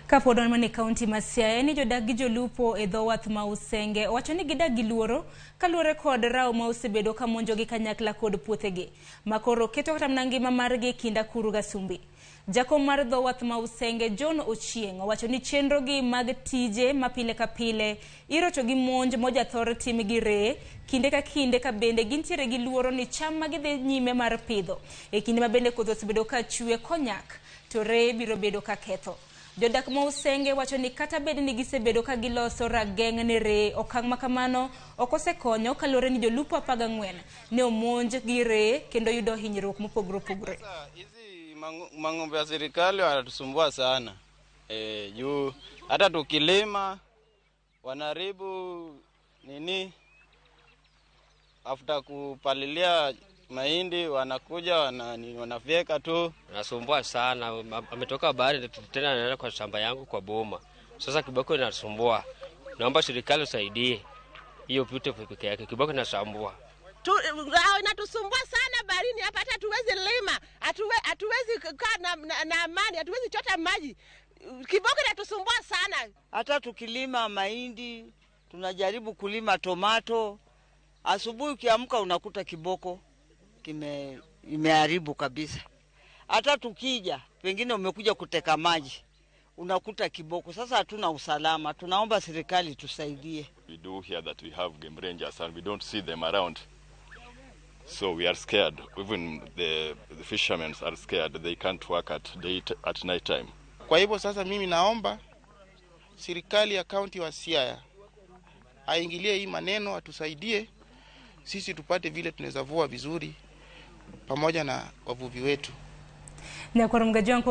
Kapod wan mana e kaunti ma Siaya ni jodak gi jolupo e dho wath ma Usenge owacho ni gidak gi luoro kaluwore kod rawo ma osebedo ka monjogi kanyakla kod puothegi ma koro keto kata mana ngima margi e kind akuru gasumbi. Jakom mar dho wath ma Usenge John Ochieng owacho ni chenrogi mag tije ma pile ka pile irocho gi monj mojathor tim gi ree kinde ka kinde ka bende gintiere gi luoro ni cham ma gidhi nyime mar pidho e kinde ma bende koth osebedo ka chwe konyak to ree biro bedo ka ketho. Jodak ma Usenge wacho ni kata bed ni gisebedo ka giloso rageng' ne ree, okang' ma kamano ok osekonyo kaluwore ni jolupo 14 ne omonj gi ree kendo yudo hinyruok mopogore opogore. Sasa hizi mang'ombe ya serikali wanatusumbua sana juu hata tukilima wanaharibu nini, after kupalilia mahindi wanakuja wanafyeka tu. Nasumbua sana, ametoka bahari tena anaenda kwa shamba yangu kwa boma. Sasa kiboko inasumbua, naomba serikali usaidie hiyo pute peke yake, kiboko inasumbua. Inatusumbua sana baharini hapa, hata hatuwezi lima, hatuwezi kukaa na amani, hatuwezi chota maji. Kiboko inatusumbua sana. Hata tukilima mahindi, tunajaribu kulima tomato, asubuhi ukiamka unakuta kiboko imeharibu kabisa. Hata tukija pengine umekuja kuteka maji unakuta kiboko. Sasa hatuna usalama, tunaomba serikali tusaidie. We do hear that we have game rangers and we don't see them around. So we are scared. Even the fishermen are scared. They can't work at night time. Kwa hivyo sasa mimi naomba serikali ya kaunti wa Siaya aingilie hii maneno, atusaidie sisi tupate vile tunaweza vua vizuri pamoja na wavuvi wetu. Nyakwar Mgajwanko.